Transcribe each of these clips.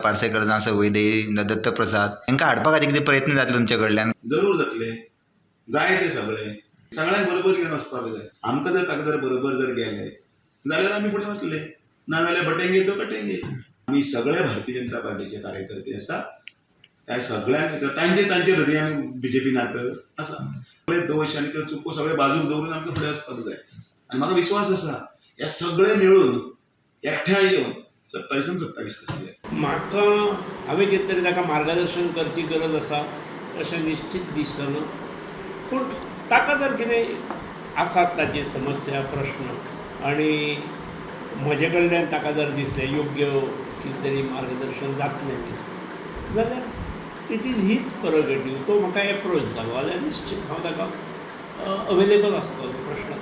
पार्सेकर जावं सवयदेवी, दत्तप्रसाद हांकां हाडपा खातीर कितें प्रयत्न जातले तुमचे कडल्यान? जरूर जातले, जाय ते सगळे, सगळ्यांक बरोबर घेवन वचपाक जाय. आमकां जर ताका जर बरोबर जर गेले जाल्यार आमी फुडें वतले, ना जाल्यार बटेंगे तो कटेंगे. आमी सगळे भारतीय जनता पार्टीचे कार्यकर्ते आसा, त्या सगळ्यांक भितर तांचे तांचे हृदयान बीजेपी नात आसा. सगळे दोश आनी त्यो चुको सगळे बाजूक दवरून आमकां फुडें वचपाक जाय. आनी म्हाका विश्वास आसा ह्या सगळे मेळून एकठांय येवन 27 27 करतले. म्हाका हांवें कितें तरी ताका मार्गदर्शन करची गरज आसा अशें निश्चीत दिसना, पूण ताका जर कितें आसात ताची समस्या प्रश्न आनी म्हजे कडल्यान ताका जर दिसलें योग्य कितें तरी मार्गदर्शन जातलें जाल्यार it is his prerogative. तो म्हाका एप्रोच जालो जाल्यार निश्चीत हांव ताका अवेलेबल आसतलो, प्रश्न.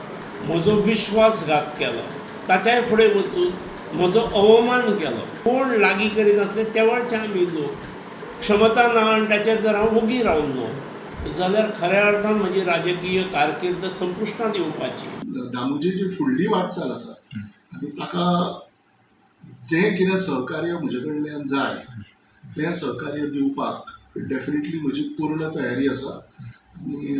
म्हजो विश्वासघात केलो, ताच्याय फुडें वचून म्हजो अवमान केलो. कोण लागीं करिनासले तेवळचे आमी लोक, क्षमता ना आनी ताचेर जर हांव ओगी रावलो जाल्यार खऱ्या अर्थान म्हजी राजकीय कारकीर्द संपुश्टांत येवपाची. दामूची जी फुडली वाटचाल आसा आनी ताका जें कितें सहकार्य म्हजे कडल्यान जाय तें सहकार्य दिवपाक डेफिनेटली म्हजी पूर्ण तयारी आसा. आनी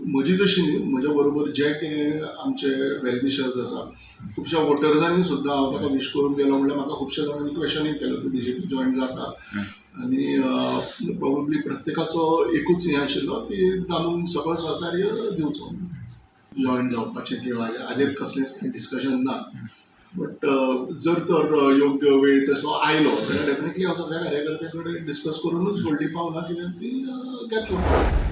म्हजी जशी न्ही, म्हज्या बरोबर जे कितें आमचे वेलविशर्स आसा, खुबश्या वोटर्सांनी सुद्दां हांव ताका विश करून गेलो म्हणल्यार म्हाका खुबश्या जाणांनी क्वेशनूय केलो, तूं बीजेपी जॉयन जाता? आनी प्रोबेबली प्रत्येकाचो एकूच हें आशिल्लो की दामून सगळो सहकार्य दिवचो. जॉयन जावपाचें किंवा हाजेर कसलेंच कांय डिस्कशन ना, बट जर तर योग्य वेळ तसो आयलो जाल्यार डेफिनेटली हांव सगळ्या कार्यकर्त्यां कडेन डिस्कस करूनच फुडलीं पावलां कितें तीं घेतलो.